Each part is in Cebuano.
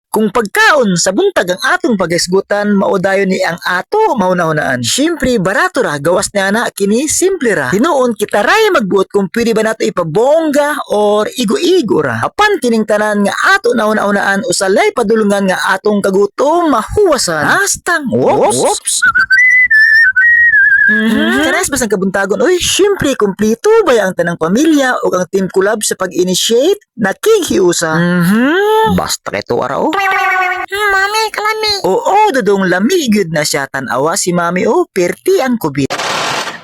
Kung pagkaon sa buntag ang atong paghisgutan, mao dayon ni ang ato mahuna-hunaan. Siyempre, barato ra, gawas na na kini simple ra. Hinuon kita ray magbuot kung pwede ba nato ipabongga or igo-igo ra. Apan kining tanan nga ato nahuna-hunaan, usalay padulungan nga atong kagutom mahuwasan. Hastang whoops. Whoops. Kanais ba sang kabuntagon? Uy, syempre, kumplito ba ang tanang pamilya o ang team collab sa pag-initiate na kighiusa? Basta kay to araw. Mami, kalami. Oo, dodong, lami gyud na siya. Tan-awa si mami oh, perti ang kubit.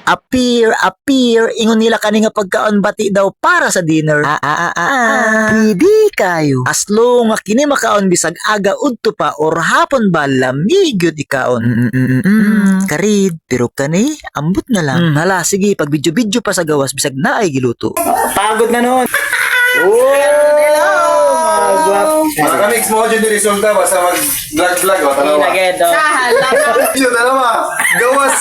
Appear, appear, ingon nila kani nga pagkaon bati daw para sa dinner. Ah, ah, ah, ah, ah. Pwede kayo. As long nga kini makaon bisag aga, udto pa or hapon ba, lami gyud ikaon. Karid, pero kani ambot na lang. Hala, sige, pag video-video pa sa gawas bisag naay giluto. Pagod na noon. Oh! Mga kamix mo dyan yung resulta basta mag-vlog-vlog o tanawa. Yun, tanawa. Gawas.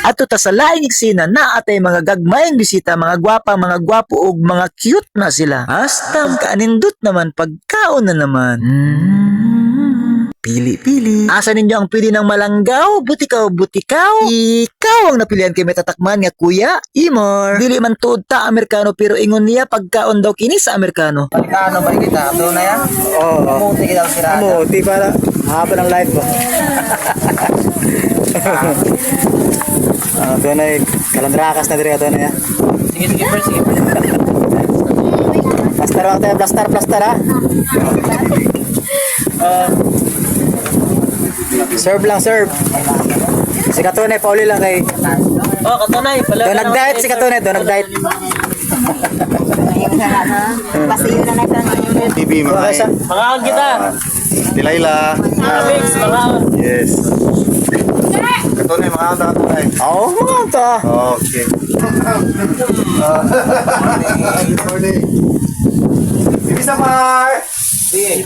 Ato ta sa laing eksena na atay mga gagmayng bisita, mga gwapa, mga gwapo ug mga cute na sila. Hasta kaanindot naman pagkaon na naman. Pili-pili. Asa ninyo ang pili ng malanggaw? Butikaw, butikaw. Ikaw ang napilian kay may tatakman nga Kuya Imor. Dili man tuod ta Amerikano pero ingon niya pagkaon daw kini sa Amerikano. Ano ba kita? Ito na yan? Oo. Muti kita sira. Amo, ti para haba ng life ba. Ah, doon ay kalandrakas na dire ato na ya. Sige, sige, first, sige, first. Plaster lang tayo, plaster, plaster ha. Ah. Serve lang, serve. Si Katunay, pauli lang kay. Oh, katunay. Pala Doon nag-diet si Katunay, doon nag-diet. Basta yun na nasa TV, mga Okay, sa Mga kita. Dilayla. Mix, mga Yes. Katunay, mga anta katunay. Oo, mga ta. Okay. Good morning. Bibi Samar!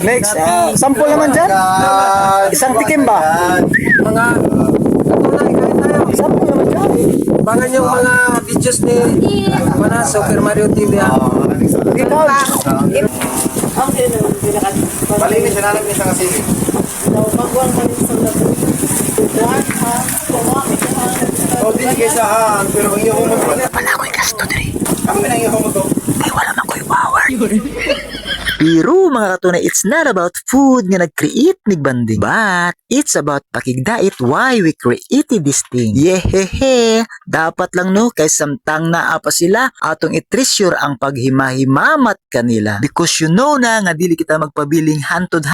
Next, sample naman dyan. Isang tikim ba? Mga katunay, kain tayo. Sample naman dyan. Abangan yung mga videos ni mana Super Mario TV. Ah. Ikaw, Balikin siya nalang niya sa kasili. O, di kaysa ha, pero ang iyo mo to. Wala ko'y gasto diri. Ako ang iyo mo to. Kay wala man ko'y power. Pero mga katunay, it's not about food nga nag-create nig bonding. But it's about pakigdait why we created this thing. Yehehe! Dapat lang no, kay samtang naa pa sila, atong i-treasure ang paghimahimamat kanila. Because you know na nga dili kita magpabiling hantod.